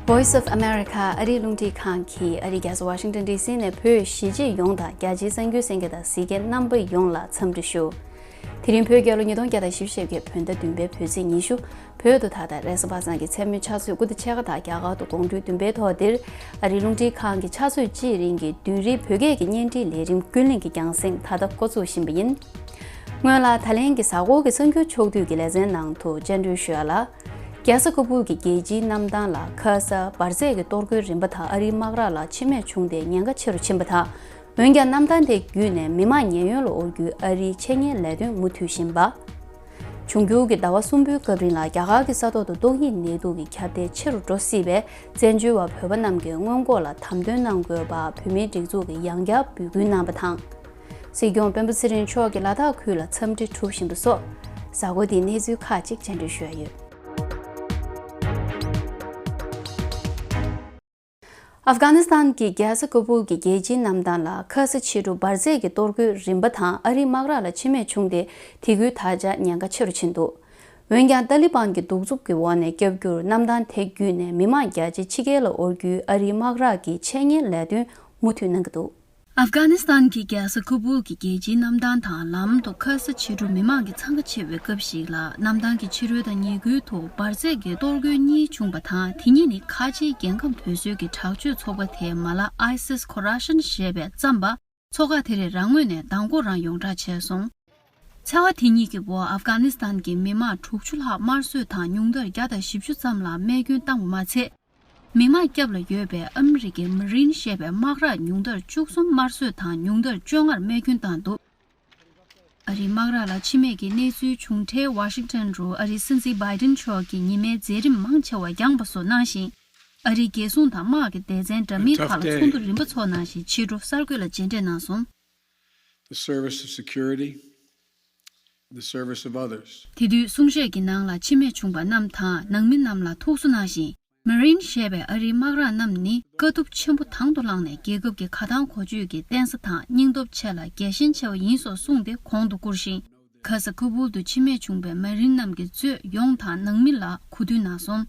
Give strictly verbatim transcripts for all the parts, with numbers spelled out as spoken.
Voice of America ཨ་རིའི་རླུང་འཕྲིན་ཁང་གིས་ཨ་རིའི་རྒྱལ་ས་Washington D C ནས་བོད་གཞིས་བྱེས་ཡོངས་དང་རྒྱ་ཆེའི་གསར་འགྱུར་གསན་མཁན་དང་གཟིགས་མཁན་རྣམ་པ་ཡོངས་ལ་འཚམས་འདྲི་ཞུ། དེ་རིང་བོད་རྒྱལ་ལོ་ཉིས་སྟོང་བརྒྱ་དང་བཞི་བཅུ་ཞེ་བརྒྱད་བོད་ཟླ་བདུན་པའི་བོད་ཚེས་ཉི་ཤུ། བོད་དུ་ད་ལྟ་རེས་གཟའ་པ་སངས་ཀྱི་མཚན་མོའི་ཆུ་ཚོད་དགུ་དང་ཕྱེད་ཀ་དང་རྒྱ་གར་དུ་དགོང་དྲོའི་བདུན་པའི་ཐོག་འདིར། ཨ་རིའི་རླུང་འཕྲིན་ཁང་གི་ཕྱག་ཚོད་གཅིག་རིང་གི་བདུན་རེའི་བོད་སྐད་ཀྱི་བརྙན་འཕྲིན་ལས་རིམ་ཀུན་གླེང་གི་རྒྱང་སྲིང་ད་ལྟ་འགོ་འཛུགས་བཞིན་པ་ཡིན། སྔོན་ལ་ད་ལན་གྱི་གཟའ་འཁོར་གྱི་གསར་འགྱུར་ཕྱོགས་བསྡུས་ཀྱི་ལེ་ཚན་ནང་དུ་བཅར་འདྲི་ཞུ་ཡ་ལ། རྒྱལ་ས་ཁ་པུར་གྱི་རྒྱལ་སྤྱིའི་གནམ་ཐང་ལ་ཁ་ས་འབར་རྫས་ཀྱི་གཏོར་རྒོལ་རིམ་པ་དང་ཨ་རིའི་དམག་ར་ལ་འཆི་རྨས་བྱུང་སྟེ་ཉེན་ཁ་ཆེ་རུ་ཕྱིན་པ་དང་། འོན་ཀྱང་གནམ་ཐང་དེ་བརྒྱུད་ནས་མི་མང་ཉེན་གཡོལ་ལ་དབོར་རྒྱུའི་ཨ་རིའི་འཆར་ཉེན་ལས་དོན་མུ་མཐུད་བཞིན་པ། འབྱུང་འགྱུར་གྱི་ཟླ་བ་གསུམ་པོའི་སྐབས་རིང་ལ་རྒྱ་གར་གྱི་ས་ཐོག་ཏུ་ཏོག་དབྱིབས་ནད་དུག་གི་ཁྱབ་གདལ་ཆེ་རུ་འགྲོ་སྲིད་པས། བཙན་བྱོལ་བ་བོད་པ་རྣམས་ཀྱིས་སྔོན་འགོག་ལ་དམ་དོན་གནང་དགོས་པ་བོད་མིའི་སྒྲིག་འཛུགས་ཀྱིས་ཡང་བསྐྱར་འབོད་སྐུལ་གནང་བ་དང་། སྲིད་སྐྱོང་སྤེན་པ་ཚེ་རིང་མཆོག་གིས་ལ་དྭགས་ཁུལ་ལ་འཚམས་འདྲི་གྲུབ་བཞིན་པ་སོགས། གཟའ་འཁོར་འདིའི་གནས་ཚུལ་ཁག་ཅིག་བཅར་འདྲི་ཞུ་ཡ་ཡོད། ཨབ་གྷ་ནི་སི་ཐན་གྱི་རྒྱལ་ས་ཀ་བུལ་གྱི་རྒྱལ་སྤྱིའི་གནམ་ཐང་ལ་ཁ་ས་ཕྱི་དྲོ་འབར་རྫས་ཀྱི་གཏོར་རྒོལ་རིམ་པ་དང་ཨ་རིའི་དམག་ར་ལ་འཆི་རྨས་བྱུང་སྟེ། དེ་ཁུལ་ད་ཆ་ཉེན་ཁ་ཆེ་རུ་ཕྱིན་འདུག་འོན་ཀྱང་ཏཱ་ལི་བན་གྱི་གདུག་རྩུབ་ཀྱི་འོག་ནས་བསྐྱབས་རྒྱུར་གནམ་ཐང་དེ་བརྒྱུད་ནས་མི་མང་རྒྱ་ཆེ་འཆི་རྐྱེན་ལ་དབོར་རྒྱུའི་ཨ་རིའི་དམག་ར་གི་འཆར་ཉེན་ལས་དོན་མུ་མཐུད་གནང་གི་འདུག་ཨབ་གྷ་ནི་སི་ཐན་གྱི་རྒྱལ་ས་ཁ་བུལ་གྱི་རྒྱལ་སྤྱིའི་གནམ་ཐང་དང་ལམ་དུ་ཁ་ས་ཕྱི་དྲོ་མི་མང་གི་འཚང་ཁ་ཆེ་བའི་སྐབས་ཤིག་ལ། གནམ་ཐང་གི་ཕྱི་རོལ་དང་ཉེ་ཁུལ་དུ་འབར་རྫས་ཀྱི་གཏོར་རྒོལ་གཉིས་བྱུང་བ་དང་། དེ་གཉིས་ནི་ཁ་ཆེའི་རྒྱལ་ཁམས་དོད་གསོལ་གྱི་དྲག་སྤྱོད་ཚོགས་པ་དེའི་མ་ལག་ISIS Khorasan ཞེས་པས་བརྩམས་པ། ཚོགས་ཁག་དེ་རིགས་རང་ངོས་ནས་མདང་དགོང་རང་ཡོངས་བསྒྲགས་བྱས་སོང་། འཚེ་བ་དེ་གཉིས་ཀྱི་འོག་ཨབ་གྷ་ནི་སི་ཐན་གྱི་མི་དམངས་དྲུག་ཅུ་ལྷག་དམར་གསོད་དང་ཉུང་མཐར་བརྒྱ་དང་བཞི་བཅུ་ཙམ་ལ་རྨས་སྐྱོན་བཏང་བ་མ་ཚད། མི་དམངས་སྐྱབས་ལ་ཡོད་པའི་ཨ་མི་རི་ཀའི་མ་རིན་ཞེས་པའི་དམག་ར་ཉུང་མཐར་བཅུ་གསུམ་དམར་གསོད་དང་ཉུང་མཐར་བཅོ་ལྔར་རྨས་སྐྱོན་བཏང་འདུག་ཨ་རིའི་དམག་ར་ལ་འཆི་རྨས་ཀྱི་གནས་ཚུལ་བྱུང་འཕྲལ་ཝ་ཤིང་ཊོན་རུ་ཨ་རིའི་སྲིད་འཛིན་བྷའི་ཏིན་མཆོག་གིས་ཉི་མའི་མཛད་རིམ་མང་ཆེ་བ་འགྱངས་པ་སོགས་གནང་ཞིང་། ཨ་རིའི་རྒྱལ་སྲུང་དང་དམག་གི་སྡེ་ཚན་འདྲ་མིན་ཁག་ལ་ཚོགས་འདུ་རིམ་པ་ཚོགས་གནང་ཞིང་། ཕྱི་དྲོ་གསར་འགོད་ལ་མཇལ་འཕྲད་གནང་སོང་། The service of security, the service of others. དེ་དུས་གསུང་བཤད་ཀྱི་ནང་ལ་འཆི་རྨས་བྱུང་པ་རྣམས་དང་ནང་མི་རྣམས་ལ་ཐུགས་གསོ་གནང་ཞིང་། མ་རིན་ཞེས་པའི་ཨ་རིའི་དམག་ར་རྣམས་ནི་དཀའ་ཐུབ་ཆེན་པོ་དང་དུ་བླངས་ནས་རྒྱལ་ཁབ་ཀྱི་ཁ་ཐང་གོ་ཆོད་ཀྱི་རྟེན་ས་དང་སྙིང་སྟོབས་ཆེ་ལ་རྒྱལ་ཞེན་ཆེ་བ་ཡིན་སོགས་གསུངས་ཏེ་གོང་དུ་བཀུར་ཞིང་། ཁ་ས་ཁ་བུལ་དུ་འཆི་རྨས་བྱུང་པའི་མ་རིན་རྣམས་ཀྱི་གཙོས་ཡོངས་དང་ནང་མི་ལ་གུས་འདུད་གནང་སོང་།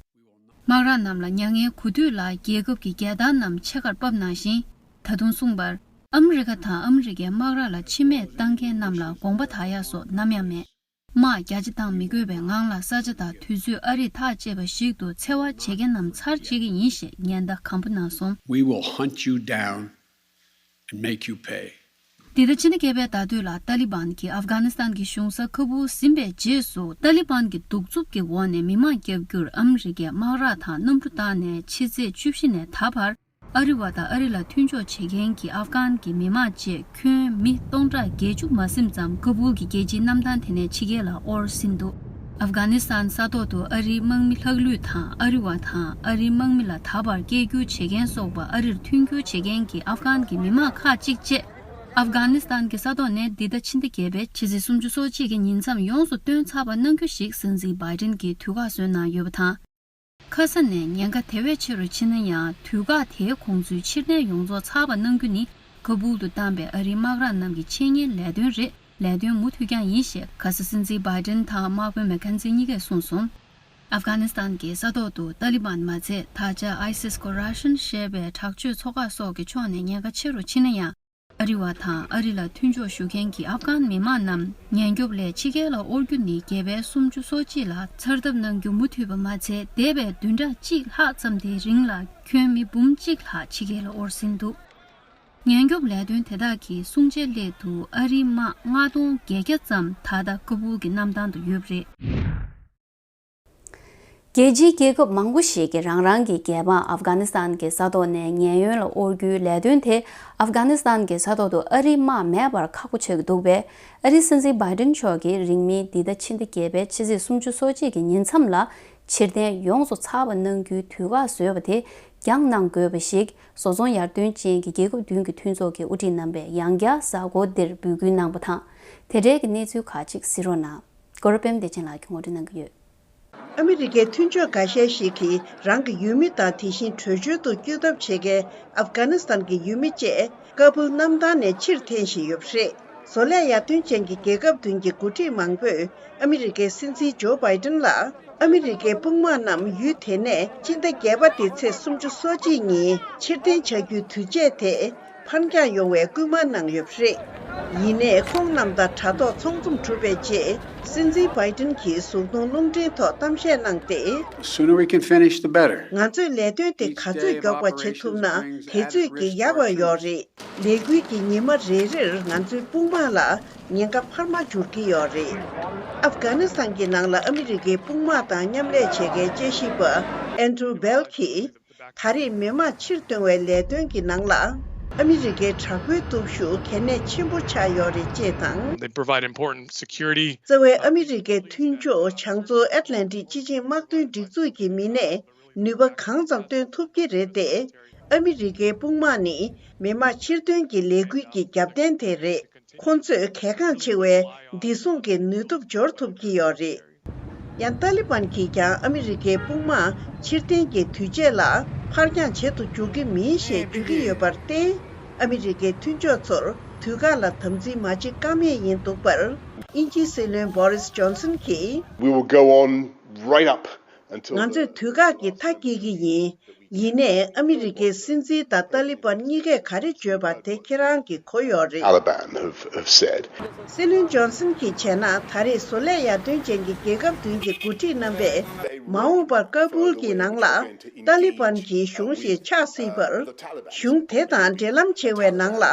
དམག་ར་རྣམས་ལ་མྱ་ངན་གུས་འདུད་ལ་རྒྱལ་ཁབ་ཀྱི་རྒྱལ་དར་རྣམས་ཕྱེད་ཀར་ཕབ་གནང་ཞིང་། ད་དུང་གསུངས་པར། ཨ་མི་རི་ཀ་དང་ཨ་མི་རི་ཀའི་དམག་ར་ལ་འཆི་རྨས་བཏང་མཁན་རྣམས་ལ་དགོངས་པ་དག་ཡ་སོགས་ནམ་ཡང་མེད། དམག་རྒྱ་ཆེ་བཏང་མི་དགོས་པའི་ངང་ལ་ས་ཆ་དང་དུས་ཚོད་ཨ་རིས་ཐག་བཅད་པ་ཞིག་ཏུ་འཚེ་བ་བྱེད་མཁན་རྣམས་ཚར་བཅད་ཀྱི་ཡིན་ཞེས་ཉེན་བརྡ་སྒམ་པོ་གནང་སོང་། We will hunt you down and make you pay. འདི་ཟླ་ཕྱི་ཟླ་བརྒྱད་པའི་ཟླ་སྟོད་ལ་ཏཱ་ལི་བན་གྱིས་ཨབ་གྷ་ནི་སི་ཐན་གྱི་གཞུང་ས་ཁ་བུལ་ཟིན་པའི་རྗེས་སུ། ཏཱ་ལི་བན་གྱི་གདུག་རྩུབ་ཀྱི་འོག་ནས་མི་མང་བསྐྱབ་རྒྱུར་ཨ་མི་རི་ཀས་དམག་ར་དང་གནམ་གྲུ་བཏང་ནས་ཕྱི་ཚེས་བཅུ་བཞི་ནས་ད་བར། ཨ་རི་བ་དང་ཨ་རི་ལ་མཐུན་ཕྱོགས་བྱེད་མཁན་གྱི་ཨབ་གྷན་གྱི་མི་མང་བཅས་ཁྱོན་མི་སྟོང་ཕྲག་བརྒྱད་ཅུ་མ་ཟིན་ཙམ་ཀ་བུལ་གྱི་རྒྱལ་སྤྱིའི་གནམ་ཐང་དེ་ནས་འཆི་རྐྱེན་ལ་དབོར་ཟིན་འདུག་ཨབ་གྷ་ནི་སི་ཐན་ས་ཐོག་ཏུ་ཨ་རིའི་དམག་མི་ལྷག་ལུས་དང་ཨ་རི་བ་དང་ཨ་རིའི་དམག་མི་ལ་ད་བར་སྐད་སྒྱུར་བྱེད་མཁན་སོགས་པ་ཨ་རིར་མཐུན་འགྱུར་བྱེད་མཁན་གྱི་ཨབ་གྷན་གྱི་མི་མང་ཁག་ཅིག་བཅས་ཨབ་གྷ་ནི་སི་ཐན་གྱི་ས་ཐོག་ནས་འདི་ཟླ་ཕྱི་ཟླ་བརྒྱད་པའི་ཕྱི་ཚེས་སུམ་ཅུ་སོ་གཅིག་གི་ཉིན་མཚམས་ཡོངས་སུ་བཏོན་ཚར་བ་གནང་རྒྱུ་ཞིག་སྲིད་འཛིན་བྷའི་ཏིན་གྱིས་དུས་བཀག་བཟོས་གནང་ཡོད་པ་དང་། ཁ་ས་ནས་ཉེན་ཁ་དེ་བས་ཆེ་རུ་ཕྱིན་ན་ཡང་། དུས་བཀག་དེའི་གོང་ཚུལ་ཕྱིར་འཐེན་ཡོངས་རྫོགས་ཚར་བ་གནང་རྒྱུ་ནི་ཀ་བུལ་དུ་བཏང་པའི་ཨ་རིའི་དམག་ར་རྣམས་ཀྱི་འཆད་ཉན་ལས་དོན་རེད། ལས་དོན་མུ་མཐུད་རྐྱང་ཡིན་ཞེས་ཁ་ས་སྲིད་འཛིན་བྷའི་ཏིན་དང་དམག་དཔོན་མེག་ཁེན་ཛི་གཉིས་ཀས་གསུངས་སོང་། ཨབ་གྷ་ནི་སི་ཐན་གྱི་ས་ཐོག་ཏུ་ཏཱ་ལི་བན་མ་ཚད་ད་ཆ་ཨའི་སིས་ཁོ་ར་ཤན་ཞེས་པའི་དྲག་སྤྱོད་ཚོགས་ཁག་སོགས་ཀྱི་ཕྱོགས་ནས་ཉེན་ཁ་ཆེ་རུ་ཕྱིན་ན་ཡང་། ཨ་རི་བ་དང་ཨ་རི་ལ་མཐུན་ཕྱོགས་ཞུ་མཁན་གྱི་ཨབ་གྷན་མི་མང་རྣམས་ཉེན་སྐྱོབ་ལས་འཆི་རྐྱེན་ལ་དབོར་རྒྱུ་ནི་རྒྱལ་བལ་སུམ་ཅུ་སོ་གཅིག་ལ་ཚར་ཐབས་གནང་རྒྱུ་མུ་མཐུད་པ་མ་ཚད། འདས་པའི་བདུན་ཕྲག་གཅིག་ལྷག་ཙམ་དེའི་རིང་ལ་ཁྱོན་མི་འབུམ་གཅིག་ལྷག་འཆི་རྐྱེན་ལ་དབོར་ཟིན་འདུག་ཉེན་སྐྱོབ་ལས་དོན་དེ་དག་གི་སྲུང་བྱའི་སླད་དུ་ཨ་རིའི་དམག་ལྔ་སྟོང་བརྒྱད་བརྒྱ་ཙམ་ད་ལྟ་ཀ་བུལ་གྱི་གནམ་ཐང་དུ་ཡོད་པ་རེད། རྒྱལ་སྤྱིའི་རྒྱལ་ཁབ་མང་པོ་ཞིག་གིས་རང་རང་གི་རྒྱལ་འབངས་ཨབ་གྷ་ནི་སི་ཐན་གྱི་ས་ཐོག་ནས་ཉེན་གཡོལ་ལ་དབོར་རྒྱུའི་ལས་དོན་དེ། ཨབ་གྷ་ནི་སི་ཐན་གྱི་ས་ཐོག་ཏུ་ཨ་རིའི་དམག་མེད་པར་ཁག་པོ་ཆགས་ཀྱི་འདུག་པས། ཨ་རིའི་སྲིད་འཛིན་བྷའི་ཏིན་མཆོག་གིས་རིང་མིན་འདི་ཟླ་ཕྱི་ཟླ་བརྒྱད་པའི་ཕྱི་ཚེས་སུམ་ཅུ་སོ་གཅིག་གི་ཉིན་མཚམས་ལ་ཕྱིར་འཐེན་ཡོངས་སུ་ཚར་བ་གནང་རྒྱུའི་དུས་བཀག་བཟོས་པ་དེ་འགྱངས་གནང་དགོས་པ་ཞིག་བཟོ་ཚོང་ཡར་ཐོན་ཅན་གྱི་རྒྱལ་ཁབ་བདུན་གྱི་མཐུན་ཚོགས་ཀྱི་དབུ་ཁྲིད་རྣམ་པས་ཡང་བསྐྱར་གཟའ་འཁོར་འདིར་འབོད་སྐུལ་གནང་བ་དང་། དེ་འབྲེལ་གྱི་གནས་ཚུལ་ཁག་ཅིག་གཟིགས་རོགས་གནང་། སྐོར་པེམ་བདེ་ཆེན་ལགས་ཀྱིས་ངོ་སྤྲོད་གནང་གི་ཡོད། ཨ་མི་རི་ཀའི་མཐུན་ཕྱོགས་འགའ་ཤས་ཤིག་གིས་རང་གི་ཡུལ་མི་དང་དེ་བཞིན་བྲོས་བྱོལ་དུ་བསྐྱོད་ཐབས་བྱེད་མཁན་ཨབ་གྷ་ནི་སི་ཐན་གྱི་ཡུལ་མི་བཅས་ཀ་བུལ་གནམ་ཐང་ནས་ཕྱིར་འཐེན་བཞིན་ཡོད་པ་རེད། བཟོ་ལས་ཡར་ཐོན་ཅན་གྱི་རྒྱལ་ཁབ་བདུན་གྱི་འགོ་ཁྲིད་མང་པོས་ཨ་མི་རི་ཀའི་སྲིད་འཛིན་ཇོ་བྷའི་ཏིན་ལ་ ཨ་མི་རི་ཀའི་དཔུང་དམག་རྣམས་ཡུལ་དེ་ནས་སྤྱི་ཟླ་བརྒྱད་པ་སྟེ་ཚེས་སུམ་ཅུ་སོ་གཅིག་ཉིན་ཕྱིར་འཐེན་བྱ་རྒྱུའི་དུས་ཆད་དེ་ཕར་འགྱངས་ཡོང་བའི་སྐུལ་མ་གནང་ཡོད་པ་རེད། ཡིན་ནའི་ཁོང་རྣམས་དང་དྲ་ཐོག་ཚོགས་འཛོམས་གྲུབ་པའི་རྗེས་སྲིད་འཛིན་བྷའི་ཏིན་གྱིས་གཟུགས་མཐོང་རླུང་འཕྲིན་ཐོག་གཏམ་བཤད་གནང་སྟེ། The sooner we can finish, the better. ང་ཚོས་ལས་དོན་དེ་ག་ཚོད་མགྱོགས་པ་བྱེད་ཐུབ་ན་དེ་ཚོད་ཀྱིས་ཡག་པ་ཡོད་རེད། ལས་འགུལ་གྱི་ཉི་མ་རེ་རེར་ང་ཚོའི་དཔུང་དམག་ལ་ཉེན་ཁ་འཕར་མ་འགྱུར་གྱི་ཡོད་རེད། ཨབ་གྷ་ནི་སི་ཐན་གྱི་ནང་ལ་ཨ་མི་རི་ཀའི་དཔུང་དམག་དང་མཉམ་ལས་བྱེད་མཁན་དཔྱད་ཞིབ་པ་ཨན་ཌྲུ་སྦེལ་གྱིས། ད་རེས་མི་དམངས་ཕྱིར་གཏོང་བའི་ལས་དོན་གྱི་ནང་ལ་ཨ་མི་རི་ཀའི་དྲག་པོའི་སྟོབས་ཤུགས་གལ་གནད་ཆེན་པོ་ཆགས་ཡོད་རེད་ཅེས་དང་། They provide important security. རྩ་བའི་ཨ་མི་རི་ཀའི་མཐུན་ཕྱོགས་བྱང་མཚོ་ཨེཊ་ལན་ཊིག་སྤྱི་ཆིངས་དམག་དོན་སྒྲིག་འཛུགས་ཀྱི་མི་སྣས་ནུས་པ་གང་ཙམ་བཏོན་ཐུབ་ཀྱི་རེད་དེ། ཨ་མི་རི་ཀའི་དཔུང་དམག་ནི་མི་དམངས་ཕྱིར་གཏོང་གི་ལས་འགུལ་གྱི་རྒྱབ་རྟེན་དེ་རེད། ཁོང་ཚོས་གལ་འགངས་ཆེ་བའི་བདེ་སྲུང་གི་ནུས་སྟོབས་འབྱོར་ཐུབ་ཀྱི་ཡོད་རེད། ཡང་ཏཱ་ལི་བན་གྱིས་ཀྱང་ཨ་མི་རི་ཀའི་དཔུང་དམག་ཕྱིར་འཐེན་གྱི་དུས་ཆད་ལ་ཕར་འགྱངས་བྱེད་དུ་འཇུག་གི་མིན་ཞེས་བརྗོད་ཀྱི་ཡོད་པར་བརྟེན། ཨ་མི་རི་ཀའི་མཐུན་ཕྱོགས་ཚོར་དུས་བཀག་ལ་དམ་འཛིན་མ་བྱེད་ཀ་མེད་ཡིན་འདུག་པར། དབྱིན་ཇིའི་སྲིད་བློན་བྷོ་རིས་ཇོན་སན་གྱིས། We will go on right up until ང་ཚོས་དུས་བཀག་གི་མཐའ་སྐྱེལ་གྱི་ཡིན། ཡིན་ནའི་ཨ་མི་རི་ཀའི་སྲིད་འཛིན་དང་ཏཱ་ལི་བན་གཉིས་ཀས་ག་རེ་བརྗོད་པ་དེ་ཁྱེད་རང་གིས་གོ་ཡོད་རེད། Taliban have, have said. སྲིད་བློན་ཇོན་སན་གྱིས་བྱས་ན་ད་རེས་བཟོ་ལས་ཡར་ཐོན་ཅན་གྱི་རྒྱལ་ཁབ་བདུན་གྱི་འགོ་ཁྲིད་རྣམ་པས་མ་འོངས་པར་ཀ་བུལ་གྱི་ནང་ལ་ཏཱ་ལི་བན་གྱི་གཞུང་ཞིག་ཆགས་སྲིད་པར། གཞུང་དེ་དང་འབྲེལ་ལམ་བྱེད་པའི་ནང་ལ་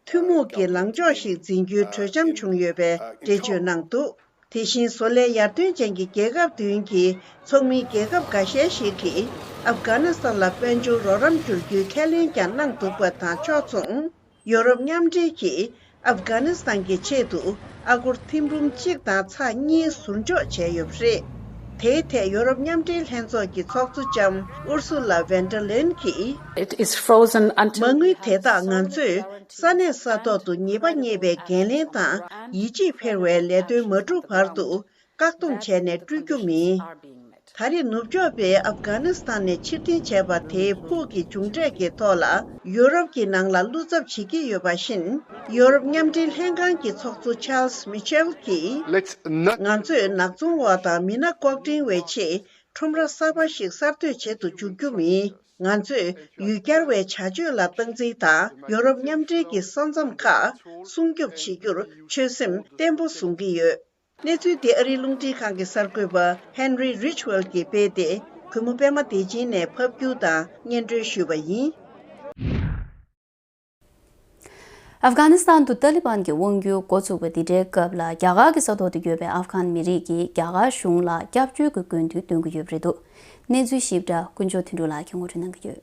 ཐུན་མོང་གི་ལངས་ཕྱོགས་ཤིག་འཛིན་རྒྱུའི་གྲོས་འཆམ་བྱུང་ཡོད་པའི་འགྲེལ་བརྗོད་གནང་འདུག་དེ་བཞིན་བཟོ་ལས་ཡར་ཐོན་ཅན་གྱི་རྒྱལ་ཁབ་བདུན་གྱི་ཚོགས་མིའི་རྒྱལ་ཁབ་འགའ་ཤས་ཤིག་གིས་ཨབ་གྷ་ནི་སི་ཐན་ལ་དཔལ་འབྱོར་རོགས་རམ་སྒྱུར་རྒྱུའི་ཁས་ལེན་ཀྱང་གནང་འདུག་པ་དང་ཕྱོགས་མཚུངས། ཡོ་རོབ་མཉམ་འབྲེལ་གྱིས་ཨབ་གྷ་ནི་སི་ཐན་གྱི་ཆེད་དུ་ཨ་སྒོར་ཐེར་འབུམ་གཅིག་དང་ཚེག་གཉིས་ཟུར་འཇོག་བྱས་ཡོད་པ་རེད། དེའི་ཐད་ཡོ་རོབ་མཉམ་འབྲེལ་ལྷན་ཚོགས་ཀྱི་ཚོགས་གཙོ་ལྕམ་ཨུར་སུ་ལ་ཝན་ཌར་ལེན་གྱིས། It is frozen until མ་དངུལ་དེ་དག་ང་ཚོས་ས་གནས་ས་ཐོག་ཏུ་ཉེས་པ་རྙེད་པའི་འགན་ལེན་དང་ཡིད་ཆེས་འཕེར་བའི་ལས་དོན་མ་གྲུབ་བར་དུ་བཀག་སྡོམ་བྱས་ནས་སྤྲོད་རྒྱུ་མིན། ད་རེས་ནུབ་ཕྱོགས་པས་ཨབ་གྷ་ནི་སི་ཐན་ནས་ཕྱིར་འཐེན་བྱས་པ་དེའི་ཕུགས་ཀྱི་མཇུག་འབྲས་ཀྱི་ཐོག་ལ་ཡོ་རོབ་ཀྱི་ནང་ལ་བློ་འཚབ་བྱེད་ཀྱི་ཡོད་པ་བཞིན། ཡོ་རོབ་མཉམ་འབྲེལ་ལྷན་ཁང་གི་ཚོགས་གཙོ་ཆཱལ་སི་མི་ཆེལ་གྱིས། Let's not ང་ཚོས་ནག་ཚོང་འོག་དང་མི་སྣ་ལྐོག་འདྲེན་བའི་ཆེད་ཁྲོམ་ར་གསར་པ་ཞིག་གསར་གཏོད་བྱེད་དུ་འཇུག་རྒྱུ་མིན། ང་ཚོས་ཡུལ་གྱར་བའི་བྱ་སྤྱོད་ལ་སྟངས་འཛིན་དང་ཡོ་རོབ་མཉམ་འབྲེལ་གྱི་ས་མཚམས་ཁག་སྲུང་སྐྱོབ་བྱེད་རྒྱུར་ཆོད་སེམས་བརྟན་པོ་བཟུང་གི་ཡོད། གནས་ཚུལ་དེ་ཨ་རིའི་རླུང་འཕྲིན་ཁང་གི་གསར་འགོད་པ་ཧེན་རི་རིཆ་ཝེལ་གྱིས་སྤེལ་ཏེ། གུས་མོ་པད་མ་བདེ་ཆེན་ནས་ཕབ་སྒྱུར་དང་སྙན་སྒྲོན་ཞུས་པ་ཡིན། ཨབ་གྷ་ནི་སི་ཐན་དུ་ཏཱ་ལི་བན་གྱི་དབང་སྒྱུར་འགོ་ཚུགས་པ་འདི་འདྲའི་སྐབས་ལ། རྒྱ་གར་གྱི་ས་ཐོག་ཏུ་ཡོད་པའི་ཨབ་གྷན་མི་རིགས་ཀྱིས་རྒྱ་གར་གཞུང་ལ་སྐྱབས་བཅོལ་གྱི་དགོས་འདུན་འདོན་གྱི་ཡོད་པ་རེད་འདུག་གནས་ཚུལ་ཞིབ་ཕྲ་དཀོན་མཆོག་དོན་གྲུབ་ལགས་ཀྱིས་ངོ་སྤྲོད་གནང་གི་ཡོད།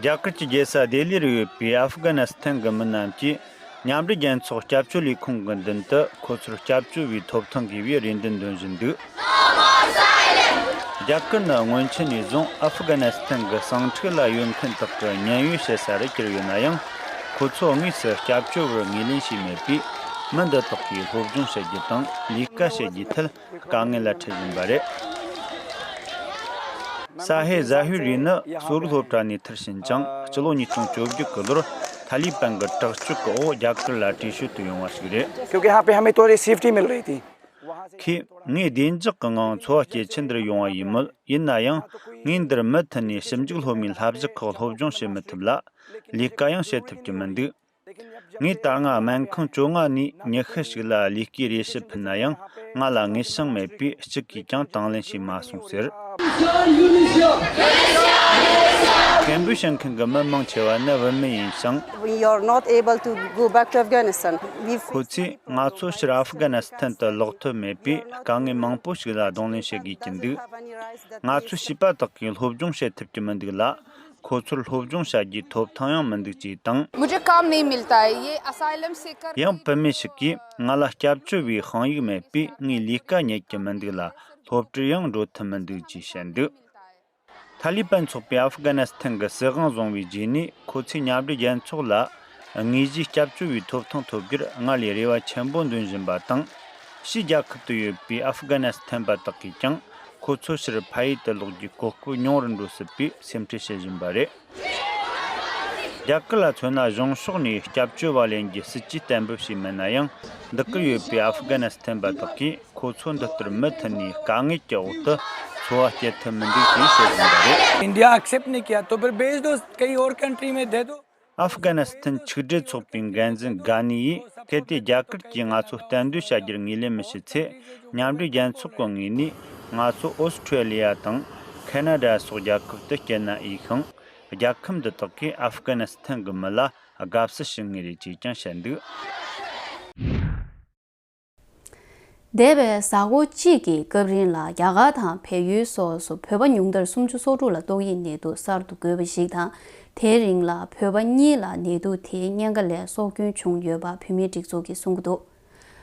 རྒྱ་གར་གྱི་རྒྱལ་ས་ལྡི་ལི་རུ་ཡོད་པའི་ཨབ་གྷ་ནི་སི་ཐན་གྱི་མི་རྣམས་ཀྱིས་མཉམ་འབྲེལ་རྒྱལ་ཚོགས་སྐྱབས་བཅོལ་ལས་ཁུངས་ཀྱི་མདུན་དུ་ཁོ་ཚོར་སྐྱབས་བཅོལ་བའི་ཐོབ་ཐང་དགོས་པའི་རེ་འདུན་འདོན་བཞིན་འདུག་རྒྱ་གར་ནི་སྔོན་ཆད་ནས་བཟུང་ཨབ་གྷ་ནི་སི་ཐན་གྱི་ཟིང་འཁྲུག་ལ་གཡོལ་མཁན་དག་གི་ཉེན་གཡོལ་བྱེད་ས་རུ་གྱུར་ཡོད་ན་ཡང་། ཁོ་ཚོ་དངོས་སུ་སྐྱབས་བཅོལ་བར་ངོས་ལེན་བྱས་མེད་པས། མི་འདི་དག་གིས་སློབ་སྦྱོང་བྱེད་རྒྱུ་དང་ལས་ཀ་བྱེད་རྒྱུའི་ཐད། དཀའ་ངལ་ལ་འཕྲད་བཞིན་པ་རེད། ས་ཧེ་ཛ་ཧུ་རི་ནི་སོ་རུ་སློབ་གྲྭ་ནས་མཐར་ཕྱིན་ཅིང་། སྤྱི་ལོ་ཉིས་སྟོང་བཅོ་བརྒྱད་ཀྱི་ལོར་ཐ་ལི་པན་གྱི་དྲག་སྤྱོད་ཀྱི་འོག་རྒྱ་གར་ལ་བྲོས་བྱོལ་དུ་ཡོང་བ་ཞིག་རེད། क्योंकि यहाँ पे हमें थोड़ी सेफ्टी मिल रही थी। ཁོས་ངས་བདེ་འཇགས་ཀྱི་ངང་འཚོ་བ་སྐྱེལ་ཆེད་འདིར་ཡོང་བ་ཡིན་མོད། ཡིན་ན་ཡང་། ངས་འདིར་མུ་མཐུད་ནས་ཞིབ་འཇུག་སློབ་མའི་བསླབ་གཞི་ཁག་སློབ་སྦྱོང་བྱེད་མི་ཐུབ་ལ། ལས་ཀ་ཡང་བྱེད་ཐུབ་ཀྱི་མི་འདུག་ངས་ད་སྔ་སྨན་ཁང་བཅོ་ལྔ་ནས་ཉི་ཤུ་ཞིག་ལ་ལས་ཀའི་རེ་ཞུ་ཕུལ་ན་ཡང་། ང་ལ་དངུལ་བྱང་མེད་པས་གཅིག་གིས་ཀྱང་དང་ལེན་བྱས་མ་སོང་ཟེར། སྐད་འབོད་བྱེད་མཁན་གྱི་མི་མང་ཆེ་བ་ནི་བུད་མེད་ཡིན་ཞིང་། We are not able to go back to Afghanistan. We've ཁོ་ཚོས་ང་ཚོ་ཕྱིར་ཨབ་གྷ་ནི་སི་ཐན་དུ་ལོག་ཐུབ་མེད་པས། དཀའ་ངལ་མང་པོ་ཞིག་ལ་གདོང་ལེན་བྱེད་དགོས་ཀྱི་འདུག་ང་ཚོའི་བྱིས་པ་དག་གིས་སློབ་སྦྱོང་བྱེད་ཐུབ་ཀྱི་མི་འདུག་ལ། ཁོ་ཚོར་སློབ་སྦྱོང་བྱ་རྒྱུའི་ཐོབ་ཐང་ཡང་མི་འདུག་ཅེས་དང་། मुझे काम नहीं मिलता है। ये असाइलम सीकर ཡང་བུད་མེད་ཞིག་གིས་ང་ལ་སྐྱབས་བཅོལ་བའི་དཔང་ཡིག་མེད་པས། ངས་ལས་ཀ་རྙེད་ཀྱི་མི་འདུག་ལ། སློབ་གྲྭར་ཡང་འགྲོ་ཐུབ་མི་འདུག་ཅེས་བཤད་འདུག་ཐ་ལི་པན་ཚོགས་པས་ཨབ་གྷ་ནི་སི་ཐན་གྱི་སྲིད་དབང་བཟུང་བའི་རྗེས་ནས། ཁོ་ཚོས་མཉམ་འབྲེལ་རྒྱལ་ཚོགས་ལ་དངོས་གཞིའི་སྐྱབས་བཅོལ་བའི་ཐོབ་ཐང་ཐོབ་རྒྱུར་སྔར་ལས་རེ་བ་ཆེན་པོ་འདོན་བཞིན་པ་དང་། ཕྱིའི་རྒྱལ་ཁབ་ཏུ་ཡོད་པའི་ཨབ་གྷ་ནི་སི་ཐན་པ་དག་གིས་ཀྱང་། ཁོ་ཚོ་ཕྱིར་ཕ་ཡུལ་དུ་ལོག་རྒྱུའི་གོ་སྐབས་ཉུང་རུ་འགྲོ་སྲིད་པའི་སེམས་ཁྲལ་བྱེད་བཞིན་པ་རེད། རྒྱ་གར་ལ་མཚོན་ན་གཞུང་ཕྱོགས་ནས་སྐྱབས་བཅོལ་བ་ལེན་རྒྱུའི་སྲིད་ཇུས་གཏན་འབེབས་བྱས་མེད་ན་ཡང་། འདི་གར་ཡོད་པའི་ཨབ་གྷ་ནི་སི་ཐན་པ་དག་གིས་ཁོ་ཚོ་འདི་ལྟར་མུ་མཐུད་ནས་དཀའ་ངལ་གྱི་འོག་ཏུ་འཚོ་བ་སྐྱེལ་ཐུབ་མི་འདུག་ཅེས་བཤད་བཞིན་པ་རེད། इंडिया एक्सेप्ट नहीं किया तो फिर भेज दो कहीं और कंट्री में दे दो। ཨབ་གྷ་ནི་སི་ཐན་ཆིག་སྒྲིལ་ཚོགས་པའི་འགན་འཛིན་གྷ་ནི་ཡིས། གལ་ཏེ་རྒྱ་གར་གྱིས་ང་ཚོ་གཏན་སྡོད་བྱ་རྒྱུར་ངོས་ལེན་མི་བྱེད་ཚེ། མཉམ་འབྲེལ་རྒྱལ་ཚོགས་ཀྱི་ངོས་ནས་ང་ཚོ་ཨོ་སི་ཁྲེ་ལི་ཡ་དང་ཁེ་ན་ཌ་སོགས་རྒྱལ་ཁབ་ཏུ་སྐྱེལ་ན་འོས་ཤིང་། རྒྱལ་ཁབ་འདི་དག་གིས་ཨབ་གྷ་ནི་སི་ཐན་གྱི་མི་ལ་དགའ་བསུ་ཞུ་ངེས་རེད་ཅེས་ཀྱང་བཤད་འདུག། འདས་པའི་གཟའ་འཁོར་གཅིག་གི་སྐབས་རིང་ལ་རྒྱ་གར་དང་བལ་ཡུལ་སོགས་སུ་བོད་པ་ཉུང་མཐར་སུམ་ཅུ་སོ་དྲུག་ལ་ཏོག་དབྱིབས་ནད་དུག་གསར་དུ་འགོས་པ་ཞིག་དང་། དེའི་རིང་ལ་བོད་པ་གཉིས་ལ་ནད་དུག་དེའི་གཉན་ཁ་ལས་སྲོག་སྐྱོན་བྱུང་ཡོད་པ་བོད་མིའི་སྒྲིག་འཛུགས་ཀྱིས་གསུང་གི་འདུག།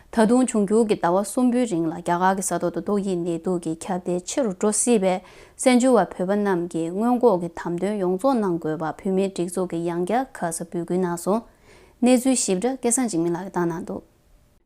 ད་དུང་འབྱུང་འགྱུར་གྱི་ཟླ་བ་གསུམ་པོའི་རིང་ལ་རྒྱ་གར་གྱི་ས་ཐོག་ཏུ་ཏོག་དབྱིབས་ནད་དུག་གི་ཁྱབ་གདལ་ཆེ་རུ་འགྲོ་སྲིད་པས། བཙན་བྱོལ་བ་བོད་པ་རྣམས་ཀྱིས་སྔོན་འགོག་གི་དམ་དོན་ཡོངས་རྫོགས་གནང་དགོས་པ་བོད་མིའི་སྒྲིག་འཛུགས་ཀྱིས་ཡང་བསྐྱར་ཁ་གསལ་འབོད་སྐུལ་གནང་སོང་། གནས་ཚུལ་ཞིབ་ཕྲ་སྐལ་བཟང་འཇིགས་མེད་ལགས་ཀྱིས་བཏང་གནང་འདུག།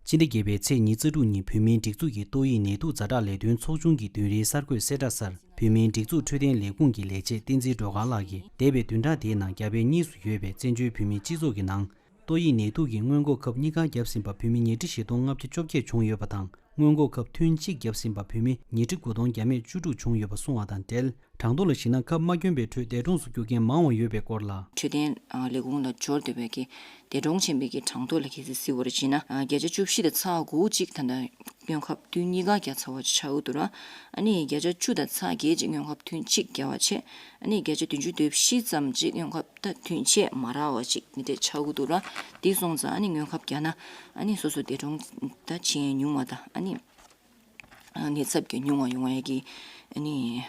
ཕྱི་ཟླ་བརྒྱད་པའི་ཚེས་ཉི་ཤུ་རྩ་དྲུག་ཉིན་བོད་མིའི་སྒྲིག་འཛུགས་ཀྱི་ཏོག་དབྱིབས་ནད་དུག་ཛ་དྲག་ལས་དོན་ཚོགས་ཆུང་གི་བདུན་རེའི་གསར་འགོད་གསལ་བསྒྲགས་གསར། བོད་མིའི་སྒྲིག་འཛུགས་འཕྲོད་བསྟེན་ལས་ཁུངས་ཀྱི་ལས་བྱེད་བསྟན་འཛིན་སྒྲོལ་དཀར་ལགས་ཀྱིས། འདས་པའི་བདུན་ཕྲག་དེའི་ནང་རྒྱ་བལ་གཉིས་སུ་ཡོད་པའི་བཙན་བྱོལ་བོད་མིའི་སྤྱི་ཚོགས་ཀྱི་ནང་། ཏོག་དབྱིབས་ནད་དུག་གི་སྔོན་འགོག་ཁབ་གཉིས་ཀ་བརྒྱབ་ཟིན་པ་བོད་མི་ཉིས་ཁྲི་བཞི་སྟོང་ལྔ་བརྒྱ་བཅོ་བརྒྱད་བྱུང་ཡོད་པ་དང་། སྔོན་འགོག་ཁབ་ཐུན་གཅིག་བརྒྱབ་ཟིན་པ་བོད་མི་ཉིས་ཁྲི་དགུ་སྟོང་བརྒྱ་མེད་བཅུ་དྲུག་བྱུང་ཡོད་པ་གསུངས་བ་དང་འབྲེལ། གྲངས་ཐོ་ལ་གཞིགས་ན་ཁབ་མ་གྱོན་པའི་ཁྲོད་འདས་གྲོངས་སུ་གྱུར་མཁན་མང་བ་ཡོད་པའི་སྐོར་ལ། འཕྲོད་བསྟེན་ལས་ཁུངས་ལ་འབྱོར་འདོད་པའི་གི་འདས་གྲོངས་ཕྱིན་པའི་གི་གྲངས་ཐོ་ལ་གལ་སྲིད་གཟིགས་པར་བྱས་ན། བརྒྱ་ཆ་བཅུ་བཞི་དང་ཚེག་དགུ་གཅིག་ད་ལྟ་སྔོན་ཁབ་ཐུན་གཉིས་ཀ་བརྒྱབ་ཚར་བ་ཆགས་ཀྱི་འདུག་ར། ཨ་ནི་བརྒྱ་ཆ་བཅུ་དང་ཚེག་བརྒྱད་ཅིག་སྔོན་ཁབ་ཐུན་གཅིག་བརྒྱབ་པ་བྱས། ཨ་ནི་བརྒྱ་ཆ་བདུན་ཅུ་དོན་བཞི་ཙམ་ཅིག་སྔོན་ཁབ་ད་ཐུན་ཆད་མ་རག་པ་ཅིག་དེ་འདྲས་ཆགས་ཀྱི་འདུག་ར། དེ་སོང་ཙང་ཨ་ནི་སྔོན་ཁབ་བརྒྱབ་ན་ཨ་ནི་སོ་སོ་འདས་གྲོངས་ད་ཕྱིན་ཉུང་བ་དང་ཨ་ནི་ནད་ཚབས་ཀྱི་ཉུང་བ་ཡོང་བའི་གི་ཨ་ནི་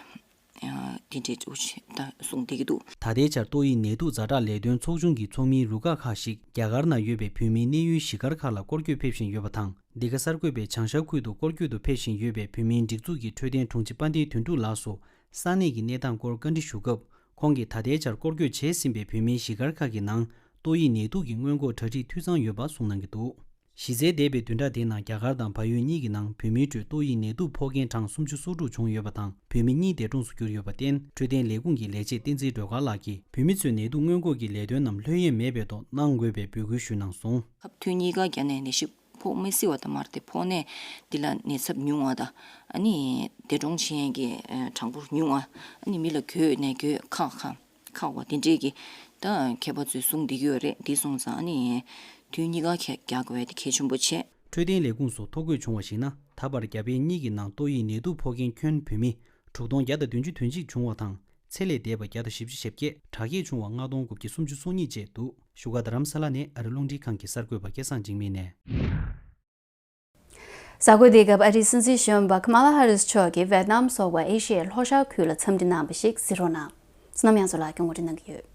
དེ་འདྲས་འདུག་ད་གསུངས་བསྡད་ཀྱི་འདུག། ད་ལྟའི་ཆར་ཏོག་དབྱིབས་ནད་དུག་ཛ་དྲག་ལས་དོན་ཚོགས་ཆུང་གི་ཚོགས་མིའི་རུ་ཁག་ཁག་ཞིག་རྒྱ་གར་ནང་ཡོད་པའི་བོད་མིའི་གནས་ཡུལ་གཞིས་སྒར་ཁག་ལ་སྐོར་སྐྱོད་ཕེབས་བཞིན་ཡོད་པ་དང་། འདི་ག་གསར་འགོད་པས་བྱང་ཤར་ཁུལ་དུ་སྐོར་སྐྱོད་དུ་ཕེབས་བཞིན་ཡོད་པའི་བོད་མིའི་སྒྲིག་འཛུགས་ཀྱི་འཕྲོད་བསྟེན་དྲུང་ཆེ་དཔལ་ལྡན་དོན་གྲུབ་ལགས་སུ་ས་གནས་ཀྱི་གནས་སྟངས་སྐོར་བཀའ་འདྲི་ཞུ་སྐབས། ཁོང་གིས་ད་ལྟའི་ཆར་སྐོར་སྐྱོད་བྱས་ཟིན་པའི་བོད་མིའི་གཞིས་སྒར་ཁག་གི་ནང་ཏོག་དབྱིབས་ནད་དུག་གི་སྔོན་འགོག་གྲ་སྒྲིག་འཐུས་ཚང་ཡོད་པ་གསུངས་གནང་གི་འདུག། གཞི་རྩའི་འདས་པའི་བདུན་ཕྲག་དེའི་ནང་རྒྱ་གར་དང་བལ་ཡུལ་གཉིས་ཀྱི་ནང་བོད་མིའི་ཁྲོད་ཏོག་དབྱིབས་ནད་དུག་ཕོག་མཁན་གྲངས་སུམ་ཅུ་སོ་དྲུག་བྱུང་ཡོད་པ་དང་། བོད་མི་གཉིས་འདས་གྲོངས་སུ་གྱུར་ཡོད་པར་བརྟེན། འཕྲོད་བསྟེན་ལས་ཁུངས་ཀྱི་ལས་བྱེད་བསྟན་འཛིན་སྒྲོལ་དཀར་ལགས་ཀྱིས་བོད་མི་ཚོས་ནད་དུག་སྔོན་འགོག་གི་ལས་དོན་རྣམས་ལྷོད་གཡེང་མེད་པའི་ཐོག་གནང་དགོས་པའི་འབོད་སྐུལ་ཞུས་གནང་སོང་། ཁབ་ཐུན་གཉིས་ཀ་བརྒྱབ་ནས་ནད་གཞི་ཕོག་མི་སྲིད་པ་དང་མ་རེད་དེ། ཕོག་ནས་འདི་ལ་ནད་ཚབས་ཉུང་བ་དང་ཨ་ནི་འདས་གྲོངས་ཕྱིན་ཡས་ཀྱི་གྲངས་འབོར་ཉུང་བ། ཨ་ནི་མི་ལ་འགོས་ནས་འགོས་ཁག་ཁག་ཁག་པ་དེ་འདྲས་ཀྱི་ད་མཁས་པ་ཚོས་གསུངས་བསྡད་ཀྱི་ཡོད་རེད། དེ་སོང་ཙང་ཨ་ནི་ཐུན་གཉིས་ཀ་ཁ་རྒྱག་དགོས་པ་དེ་གལ་ཆེན་པོ་ཆེ། འཕྲོད་བསྟེན་ལས་ཁུངས་སུ་ཐོ་འགོད་བྱུང་བར་གཞིགས་ན། ད་བར་རྒྱ་བལ་གཉིས་ཀྱི་ནང་ཏོག་དབྱིབས་ནད་དུག་ཕོག་མཁན་ཁྱོན་བོད་མི་དྲུག་སྟོང་བརྒྱ་དང་བདུན་ཅུ་དོན་གཅིག་བྱུང་བ་དང་། ཚེ་ལས་འདས་པ་བརྒྱ་དང་བཞི་བཅུ་ཞེ་བརྒྱད། དྲག་སྐྱེད་བྱུང་བ་ལྔ་སྟོང་དགུ་བརྒྱ་སུམ་ཅུ་སོ་གཉིས་བཅས་འདུག། བཞུགས་སྒར་རྡ་རམ་ས་ལ་ནས་ཨ་རི་རླུང་འཕྲིན་ཁང་གི་གསར་འགོད་པ་སྐལ་བཟང་འཇིགས་མེད་ནས། གཟའ་འཁོར་འདིའི་སྐབས་ཨ་རིའི་སྲིད་འཛིན་གཞོན་པ་ཁ་མ་ལ་ཧ་རིས་མཆོག་གིས་ཝེ་ཏི་ནམ་སོགས་པ་ཨེ་ཤི་ཡའི་ལྷོ་ཤར་ཁུལ་ལ་འཚམས་འདྲི་གནང་བ་ཞིག་གཟིགས་རོགས་གནང་། བསོད་ནམས་དབྱངས་མཚོ་ལགས་ཀྱིས་ངོ་སྤྲོད་གནང་གི་ཡོད།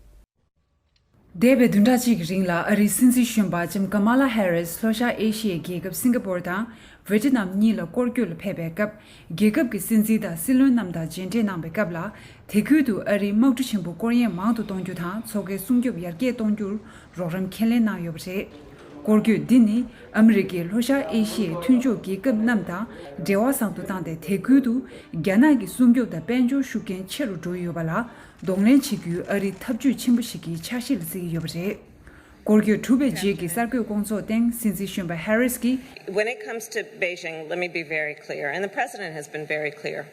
འདས་པའི་བདུན་ཕྲག་གཅིག་གི་རིང་ལ་ཨ་རིའི་སྲིད་འཛིན་གཞོན་པ་ལྕམ་ཀ་མ་ལ་ཧེ་རིས་ལྷོ་ཤར་ཨེ་ཤི་ཡའི་རྒྱལ་ཁབ་སིང་ག་པོར་དང་ཝེ་ཏི་ནམ་གཉིས་ལ་སྐོར་སྐྱོད་ལ་ཕེབས་པའི་སྐབས། རྒྱལ་ཁབ་ཀྱི་སྲིད་འཛིན་དང་སྲིད་བློན་རྣམས་དང་མཇལ་འཕྲད་གནང་བའི་སྐབས་ལ། དེ་ཁུལ་དུ་ཨ་རིའི་དམག་གྲུ་ཆེན་པོ་སྐོར་གཡེང་མང་དུ་གཏོང་རྒྱུ་དང་། མཚོ་ཁའི་སྲུང་སྐྱོབ་ཡར་རྒྱས་གཏོང་རྒྱུར་རོགས་རམ་ཁས་ལེན་གནང་ཡོད་པ་རེད། སྐོར་སྐྱོད་འདི་ནི་ཨ་མི་རི་ཀས་ལྷོ་ཤར་ཨེ་ཤི་ཡའི་མཐུན་ཕྱོགས་རྒྱལ་ཁབ་རྣམས་དང་འབྲེལ་བ་བཟང་དུ་བཏང་སྟེ། དེ་ཁུལ་དུ་རྒྱ་ནག་གི་སྲུང་སྐྱོབ་དང་དཔལ་འབྱོར་ཤུགས་རྐྱེན་ཆེ་རུ་འགྲོ་ཡི་ཡོད་པ་ལ་གདོང་ལེན་བྱེད་རྒྱུའི་ཨ་རིའི་ཐབས་ཇུས་ཆེན་པོ་ཞིག་གི་ཆ་ཤས་ལ་བརྩི་གི་ཡོད་པ་རེད། སྐོར་སྐྱོད་གྲུབ་པའི་རྗེས་ཀྱི་གསར་འགོད་སྐོང་ཚོགས་སྟེང་སྲིད་འཛིན་གཞོན་པ་ཧེ་རིས་ཀྱིས། When it comes to Beijing, let me be very clear, and the president has been very clear.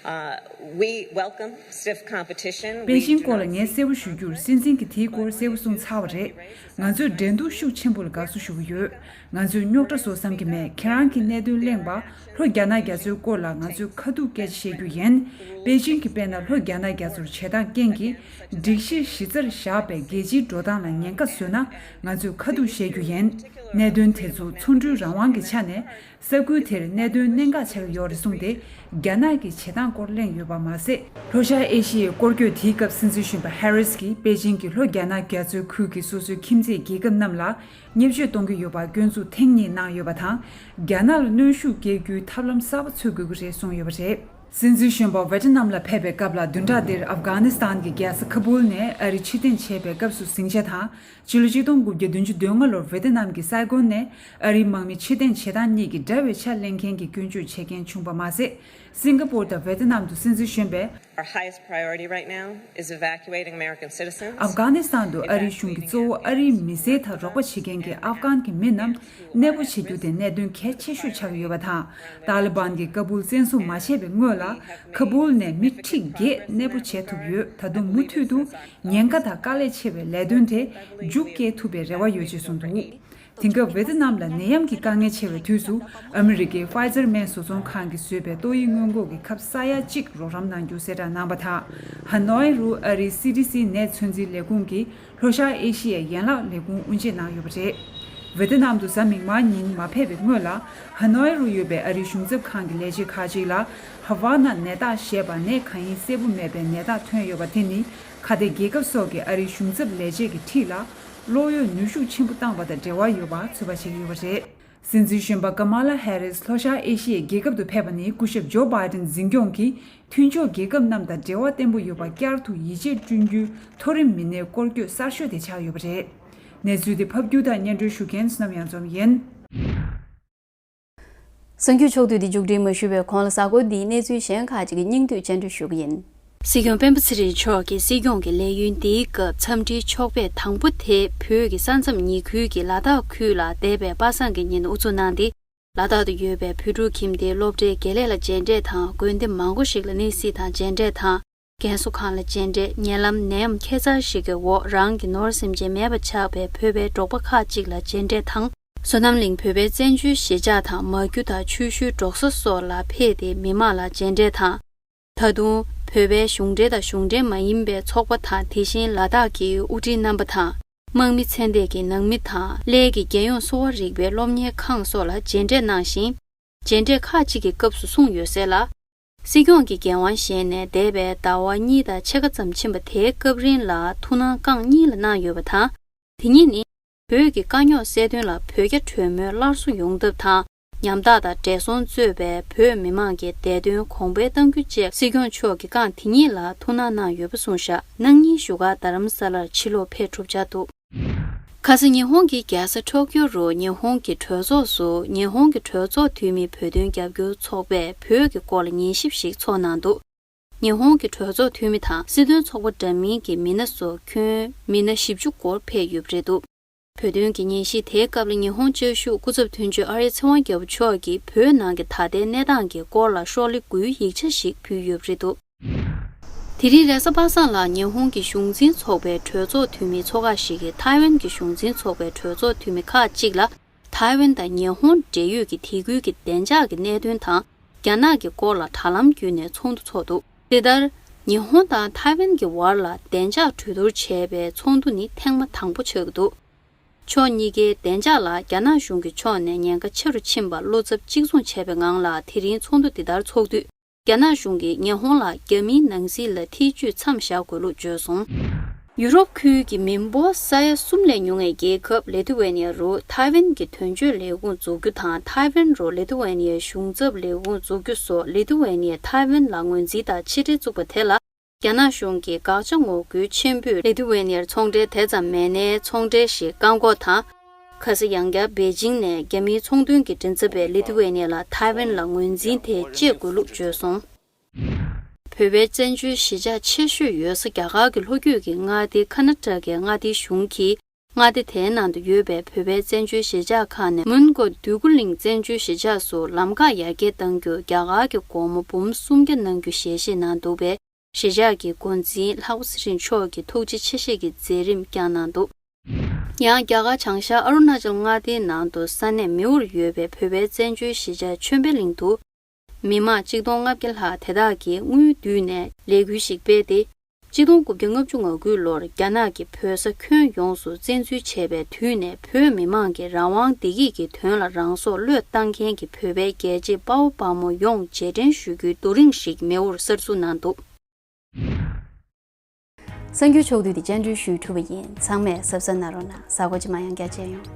Uh, we welcome stiff competition. We do not པེ་ཅིང་སྐོར་ལ་ངས་གསལ་པོ་ཞུ་རྒྱུར། སྲིད་འཛིན་གྱིས་དེའི་སྐོར་གསལ་པོ་གསུངས་ཚར་བ་རེད། ང་ཚོས་འགྲན་བསྡུར་ཤུགས་ཆེན་པོ་ལ་དགའ་བསུ་ཞུ་གི་ཡོད། ང་ཚོས་རྙོག་དྲ་བཟོ་བསམ་གྱི་མེད། ཁྱེད་རང་གིས་གནད་དོན་གླེང་བ། ལྷོ་རྒྱ་ནག་རྒྱ་མཚོའི་སྐོར་ལ་ང་ཚོས་ཁ་ཐུག་སྐད་ཆ་བཤད་རྒྱུ་ཡིན། པེ་ཅིང་གིས་དཔེར་ན་ལྷོ་རྒྱ་ནག་རྒྱ་མཚོར་བྱེད་སྟངས་རྐྱེན་གྱིས། སྒྲིག་གཞི་གཞི་རྩར་བཞག་པའི་རྒྱལ་སྤྱིའི་འགྲོ་སྟངས་ལ་ཉེན་ཁ་བཟོས་ན། ང་ཚོས་ཁ་ཐུག་བཤད་རྒྱུ་ཡིན། གནད་དོན་དེ་ཚོ་ཚོང་འབྲེལ་རང་དབང་གི་ཆ་ནས། ས་ཁུལ་དེར་གནད་དོན་གནད་འགག་ཆགས་ཀྱི་ཡོད་རེད་གསུངས་ཏེ། རྒྱ་ནག་གི་བྱེད་སྟངས་སྐོར་གླེང་ཡོད་པ་མ་ཟད། ལྷོ་ཤར་ཨེ་ཤི་ཡའི་སྐོར་སྐྱོད་དེའི་སྐབས་སྲིད་འཛིན་གཞོན་པ་ཧེ་རིས་ཀྱིས་པེ་ཅིང་གིས་ལྷོ་རྒྱ་ནག་རྒྱ་མཚོའི་ཁུལ་གྱི་སོ་སོའི་ཁྱིམ་མཚེས་རྒྱལ་ཁབ་རྣམས་ལ་བརྙས་བཅོས་གཏོང་གི་ཡོད་པར་སྐྱོན་འཛུགས་ཐེངས་གཉིས་གནང་ཡོད་པ་དང་། རྒྱ་ནག་ལ་གནོན་ཤུགས་སྐྱེལ་རྒྱུའི་ཐབས་ལམ་གསར་པ་འཚོལ་དགོས་ཀྱི་རེད་གསུངས་ཡོད་པ་རེད། སྲིད་འཛིན་གཞོན་པ་ཝེ་ཏི་ནམ་ལ་ཕེབས་པའི་སྐབས་ལ། བདུན་ཕྲག་འདིར་ཨབ་གྷ་ནི་སི་ཐན་གྱི་རྒྱལ་ས་ཁ་བུལ་ནས་ཨ་རི་ཕྱིར་འཐེན་བྱས་པའི་སྐབས་སུ་ཟིང་ཆ་དང་། ཕྱི་ལོ་ཆིག་སྟོང་དགུ་བརྒྱ་བདུན་ཅུ་དོན་ལྔ་ལོར་ཝེ་ཏི་ནམ་གྱི་སའི་གོན་ནས་ཨ་རིའི་དམག་མི་ཕྱིར་འཐེན་བྱེད་སྟངས་གཉིས་ཀྱི་འདྲ་བའི་ཆ་གླེང་མཁན་གྱི་སྐྱོན་བརྗོད་བྱེད་མཁན་བྱུང་པ་མ་ཟད། སིང་ག་པོར་དང་ཝེ་ཏི་ནམ་དུ་སྲིད་འཛིན་གཞོན་པས་ Our highest priority right now is evacuating American citizens. ཨབ་གྷ་ནི་སི་ཐན་དུ་ཨ་རིའི་གཞུང་གིས་གཙོ་བོ་ཨ་རིའི་མི་སེར་དང་རོགས་པ་བྱེད་མཁན་གྱི་ཨབ་གྷན་གྱི་མི་རྣམས་གནས་སྤོ་བྱེད་རྒྱུ་དེ་གནད་དོན་གལ་ཆེ་ཤོས་ཆགས་ཡོད་པ་དང་། ཏཱ་ལི་བན་གྱིས་ཀ་བུལ་བཙན་བཟུང་མ་བྱས་པའི་སྔོན་ལ་ཀ་བུལ་ནས་མི་ཁྲི་བརྒྱད་གནས་སྤོ་བྱས་ཐུབ་ཡོད། ད་དུང་མུ་མཐུད་དུ་ཉེན་ཁ་དང་དཀའ་ལས་ཆེ་བའི་ལས་དོན་དེ་མཇུག་སྐྱེལ་ཐུབ་པའི་རེ་བ་ཡོད་ཅེས་གསུངས་འདུག་དེང་སྐབས་ཝེ་ཏི་ནམ་ལ་ནད་ཡམས་ཀྱི་དཀའ་ངལ་ཆེ་བའི་དུས་སུ། ཨ་མི་རི་ཀའི་Pfizer སྨན་བཟོ་ཚོང་ཁང་གིས་བཟོས་པའི་ཏོག་དབྱིབས་སྔོན་འགོག་གི་ཁབ་ས་ཡ་གཅིག་རོགས་རམ་གནང་རྒྱུ་གསལ་བསྒྲགས་གནང་བ་དང་། ཧ་ནོའི་རུ་ཨ་རིའི་སི་ཌི་སི་ནད་ཚོད་འཛིན་ལས་ཁུངས་ཀྱིས་ལྷོ་ཤར་ཨེ་ཤི་ཡའི་ཡན་ལག་ལས་ཁུངས་དབུ་འབྱེད་གནང་ཡོད་པ་རེད། ཝེ་ཏི་ནམ་དུ་གཟའ་མིག་དམར་ཉིན་མ་ཕེབས་པའི་སྔོན་ལ། ཧ་ནོའི་རུ་ཡོད་པའི་ཨ་རིའི་གཞུང་ཚབ་ཁང་གི་ལས་བྱེད་ཁག་ཅིག་ལ། ཧ་ཝ་ན་ནད་རྟགས་ཞེས་པ་ནད་གང་ཡིན་གསལ་པོ་མེད་པའི་ནད་རྟགས་ཐོན་ཡོད་པ་དེ་ནི། ཁ་གཏད་རྒྱལ་ཁབ་སོགས་ཀྱིས་ཨ་རིའི་གཞུང་ཚབ་ལས་བྱེད་ཀྱི་འཁྲིས་ལ། གློག་འོད་ནུས་ཤུགས་ཆེན་པོ་བཏང་བ་དང་འབྲེལ་བ་ཡོད་པ་ཚོད་དཔག་བྱེད་ཀྱི་ཡོད་པ་རེད། སྲིད་འཛིན་གཞོན་པ་ཀ་མ་ལ་ཧེ་རིས་ལྷོ་ཤར་ཨེ་ཤི་ཡའི་རྒྱལ་ཁབ་ཏུ་ཕེབས་པ་ནི། སྐུ་ཞབས་ཇོ་བྷའི་ཏིན་འཛིན་སྐྱོང་གིས་མཐུན་ཕྱོགས་རྒྱལ་ཁབ་རྣམས་དང་འབྲེལ་བ་བརྟན་པོ་ཡོད་པར་བསྐྱར་དུ་ཡིད་ཆེས་བསྐྲུན་རྒྱུའི་མཐོ་རིམ་མི་སྣའི་སྐོར་སྐྱོད་གསར་ཤོས་དེ་ཆགས་ཡོད་པ་རེད། གནས་ཚུལ་དེ་ཕབ་སྒྱུར་དང་སྙན་སྒྲོན་ཞུ་མཁན་བསོད་ནམས་གཡང་འཛོམས་ཡིན། གསར་འགྱུར་ཕྱོགས་བསྡུས་འདི་མཇུག་སྒྲིལ་མ་ཞུས་པའི་གོང་ལ་གཟའ་འཁོར་འདིའི་གནས་ཚུལ་གཞན་ཁག་ཅིག་གི་སྙིང་བསྡུས་སྤྱན་འགྲེལ་ཞུ་གི་ཡིན། སྲིད་སྐྱོང་སྤེན་པ་ཚེ་རིང་མཆོག་གིས་སྲིད་སྐྱོང་གི་ལས་ཡུན་འདིའི་སྐབས་འཚམས་འདྲིའི་ཕྱོགས་ཕེབས་དང་པོ་དེ་བོད་ཀྱི་ས་མཚམས་ཉེ་ཁུལ་གྱི་ལ་དྭགས་ཁུལ་ལ་འདས་པའི་པ་སངས་ཀྱི་ཉིན་དབུ་འཛུགས་གནང་སྟེ། ལ་དྭགས་དུ་ཡོད་པའི་བོད་ཕྲུག་ཁྱིམ་སྡེའི་སློབ་གྲྭའི་དགེ་ལས་ལ་མཇལ་འཕྲད་དང་། དགོན་སྡེ་མང་པོ་ཞིག་ལ་གནས་གཟིགས་དང་མཇལ་འཕྲད་དང་། རྒན་གསོ་ཁང་ལ་མཇལ་འཕྲད། ཉེ་ལམ་ནད་ཡམས་ཁྱད་མཚར་ཞིག་གི་འོག་རང་གི་ནོར་སེམས་ཅན་མེད་པ་ཆགས་པའི་བོད་པའི་འབྲོག་པ་ཁག་ཅིག་ལ་མཇལ་འཕྲད་དང་། བསོད་ནམས་གླིང་བོད་པའི་བཙན་བྱོལ་གཞིས་ཆགས་དང་མ་གྱུར་དང་ཆུ་ཤུལ་འབྲོག་ས་སོགས་ལ་ཕེབས་ཏེ་མི་མང་ལ་མཇལ་འཕྲད་དང་། ད་དུང་བོད་པའི་གཞུང་འབྲེལ་དང་གཞུང་འབྲེལ་མ་ཡིན་པའི་ཚོགས་པ་དང་། དེ་བཞིན་ལ་དྭགས་ཀྱི་དབུ་ཁྲིད་རྣམ་པ་དང་། དམག་མི་ཚེ་འདས་ཀྱི་ནང་མི་དང་། གླེ་གི་རྒྱལ་ཡོངས་གསོ་བ་རིག་པའི་སློབ་གཉེར་ཁང་སོགས་ལ་མཇལ་འཕྲད་གནང་ཞིང་། མཇལ་འཕྲད་ཁག་ཅིག་གི་སྐབས་སུ་གསུངས་ཡོད་གསལ་ལ། སྲིད་སྐྱོང་གིས་འགན་དབང་བཞེས་ནས་འདས་པའི་ཟླ་བ་གཉིས་དང་ཕྱེད་ཀ་ཙམ་ཕྱིན་པ་དེའི་སྐབས་རིང་ལ་ཐུགས་སྣང་རྐང་གཉིས་ལ་གནང་ཡོད་པ་དང་། དེ་གཉིས་ནི། བོད་ཀྱི་དཀའ་རྙོག་སེལ་དོན་ལ་བོད་རྒྱ་གྲོས་མོལ་སླར་གསོ་ཡོང་ཐབས་དང་། ཉམ་ཐག་དང་བགྲེས་སོང་གཙོས་པའི་བོད་མི་མང་གི་བདེ་དོན་གོང་འཕེལ་གཏང་རྒྱུ་བཅས་སྲིད་སྐྱོང་མཆོག་གིས་རྐང་དེ་གཉིས་ལ་ཐུགས་སྣང་གནང་ཡོད་པ་གསུངས་བཞག་གནངས་ཉིན་བཞུགས་སྒར་རྡ་རམ་ས་ལར་ཕྱིར་ལོག་ཕེབས་གྲུབ་ཆགས་འདུག་ཁ་སང་ཉི་ཧོང་གི་རྒྱལ་ས་ཊོ་ཀྱོ་རུ་ཉི་ཧོང་གི་གྲོས་ཚོགས་སུ་ཉི་ཧོང་གི་གྲོས་ཚོགས་འཐུས་མི་བོད་དོན་རྒྱབ་སྐྱོར་ཚོགས་པས་བོད་ཀྱི་སྐོར་ལ་ཉན་ཞིབ་ཞིག་ཚོགས་གནང་འདུག་ཉི་ཧོང་གི་གྲོས་ཚོགས་འཐུས་མི་དང་སྲིད་དོན་ཚོགས་པ་འདྲ་མིན་གྱི་མི་སྣ་སོགས་ཁྱོན་མི་སྣ་བཞི་བཅུ་སྐོར་ཕེབས་ཡོད་པ་རེད་འདུག་བོད་དོན་གྱི་ཉན་ཞིབ་དེའི་སྐབས་ལ་ཉི་ཧོང་བཅའ་བཞུགས་སྐུ་ཚབ་དོན་གཅོད་ཨར་ཡ་ཚེ་དབང་རྒྱལ་པོ་མཆོག་གིས་བོད་ནང་གི་ད་ལྟའི་གནས་སྟངས་ཀྱི་སྐོར་ལ་ཤོག་ལྷེ་དགུའི་ཡིག་ཆ་ཞིག་ཕུལ་ཡོད་པ་རེད་འདུག་དེ་རིང་རེས་གཟའ་པ་སངས་ལ་ཉི་ཧོང་གི་གཞུང་འཛིན་ཚོགས་པའི་གྲོས་ཚོགས་འཐུས་མི་ཚོ་ཁག་ཞིག་གིས་ཐའེ་ཝན་གྱི་གཞུང་འཛིན་ཚོགས་པའི་གྲོས་ཚོགས་འཐུས་མི་ཁག་ཅིག་ལ། ཐའེ་ཝན་དང་ཉི་ཧོང་འབྲེལ་ཡོད་ཀྱི་དེ་ཁུལ་གྱི་བདེ་འཇགས་ཀྱི་གནད་དོན་དང་། རྒྱ་ནག་གི་སྐོར་ལ་དྲ་ལམ་བརྒྱུད་ནས་ཚོགས་འདུ་ཚོགས་འདུག་དེ་ལྟར། ཉི་ཧོང་དང་ཐའེ་ཝན་གྱི་བར་ལ་བདེ་འཇགས་གྲོས་བསྡུར་བྱས་པའི་ཚོགས་འདུ་ནི་ཐེངས་མ་དང་པོ་ཆགས་ཀྱི་འདུག་ཕྱོགས་གཉིས་ཀའི་བདེ་འཇགས་ལ་རྒྱ་ནག་གཞུང་གི་ཕྱོགས་ནས་ཉེན་ཁ་ཆེ་རུ་ཕྱིན་པ་བློ་འཚབ་གཅིག་མཚུངས་བྱས་པའི་ངང་ལ། དེ་རིང་ཚོགས་འདུ་འདི་ལྟར་འཚོགས་དུས། རྒྱ་ནག་གཞུང་གིས་ཉི་ཧོང་ལ་རྒྱ་མིའི་ནང་སྲིད་ལ་ཐེ་ཇུས་མཚམས་བཞག་དགོས་ལུགས་བརྗོད་སོང་། ཡུ་རོབ་ཁུལ་གྱི་མི་འབོར་ས་ཡ་གསུམ་ལས་ཉུང་བའི་རྒྱལ་ཁབ་ལི་ཐུ་ཝེ་ནི་ཡ་རུ་ཐའེ་ཝན་གྱི་དོན་གཅོད་ལས་ཁུངས་འཛུགས་རྒྱུ་དང་། ཐའེ་ཝན་རུ་ལི་ཐུ་ཝེ་ནི་ཡའི་གཞུང་ཚབ་ལས་ཁུངས་འཛུགས་རྒྱུ་སོགས། ལི་ཐུ་ཝེ་ནི་ཡས་ཐའེ་ཝན་ལ་ངོས་འཛིན་དང་ཕྱི་འབྲེལ་བཙུགས་པ་དེ་ལ། རྒྱ་ནག་གཞུང་གིས་དགག་བྱ་ངོ་རྒོལ་ཆེན་པོས་ལི་ཐུ་ཝེ་ནི་ཡར་ཚོང་འབྲེལ་དེ་ཙམ་མེད་ནའི་ཚོང་འབྲེལ་ཞིག་བཀག་འགོག་དང་། ཁ་སང་ཡང་བསྐྱར་པེ་ཅིང་ནས་རྒྱ་མིའི་ཚོང་དོན་གྱི་མགྲིན་ཚབ་པས་ལི་ཐུ་ཝེ་ནི་ཡ་ལ་ཐའེ་ཝན་ལ་ངོས་འཛིན་དེ་བཅད་དགོས་ལུགས་བརྗོད་སོང་། བོད་པའི་བཙན་བྱོལ་གཞིས་ཆགས་ཆེ་ཤོས་ཡོད་ས་རྒྱ་གར་གྱི་ལྷོ་རྒྱུད་ཀྱི་མངའ་སྡེ་ཁ་ན་ཏྲ་ཀའི་མངའ་སྡེའི་གཞུང་གིས། མངའ་སྡེ་དེའི་ནང་དུ་ཡོད་པའི་བོད་པའི་བཙན་བྱོལ་གཞིས་ཆགས་ཁག་ནས་མོན་གྷོ་འདོད་རྒུ་གླིང་བཙན་བྱོལ་གཞིས་ཆགས་སུ་ལམ་ཁ་ཡར་རྒྱས་གཏང་རྒྱུར་རྒྱ་གར་གྱི་སྒོར་མོ་འབུམ་སུམ་བརྒྱ་གནང་རྒྱུ་ཞལ་བཞེས་གནང་འདུག་པས། གཞིས་ཆགས་ཀྱི་འགོ་འཛིན་ལྷག་པ་ཚེ་རིང་མཆོག་གིས་ཐུགས་རྗེ་ཆེ་བཞེས་ཀྱི་མཛད་རིམ་བསྐྱངས་གནང་འདུག་ཡང་རྒྱ་གར་བྱང་ཤར་ཨ་རུ་ན་ཅལ་མངའ་སྡེའི་ནང་དུ་ས་གནས་མེའོར་ཡོད་པའི་བོད་པའི་བཙན་བྱོལ་གཞིས་ཆགས་ཆོས་འཕེལ་གླིང་དུ། མི་མང་ཆིག་སྟོང་ལྔ་བརྒྱ་ལྷག་དེ་དག་གིས་དངུལ་བསྡུས་ནས་ལས་འགུལ་ཞིག་སྤེལ་ཏེ། ཆིག་སྟོང་དགུ་བརྒྱ་ལྔ་བཅུ་ང་དགུ་ལོར་རྒྱ་ནག་གིས་བོད་ས་ཁྱོན་ཡོངས་སུ་བཙན་འཛུལ་བྱས་པའི་དུས་ནས་བོད་མི་མང་གི་རང་དབང་བདེ་སྐྱིད་ཀྱི་དོན་ལ་རང་སྲོག་བློས་བཏང་མཁན་གྱི་བོད་པའི་རྒྱལ་གཅེས་དཔའ་བོ་དཔའ་མོ་ཡོངས་རྗེས་དྲན་ཞུ་རྒྱུའི་རྡོ་རིང་ཞིག་མེའོར་གསར་འཛུགས་གནང་འདུག་གསར་འགྱུར་ཕྱོགས་བསྡུས་འདི་བཅར་འདྲི་ཞུས་གྲུབ་པ་ཡིན། ཚང་མས་གཟབ་གཟབ་གནང་རོགས་གནང་། གཟའ་འཁོར་རྗེས་མ་ཡང་བསྐྱར་མཇལ་ཡོང་།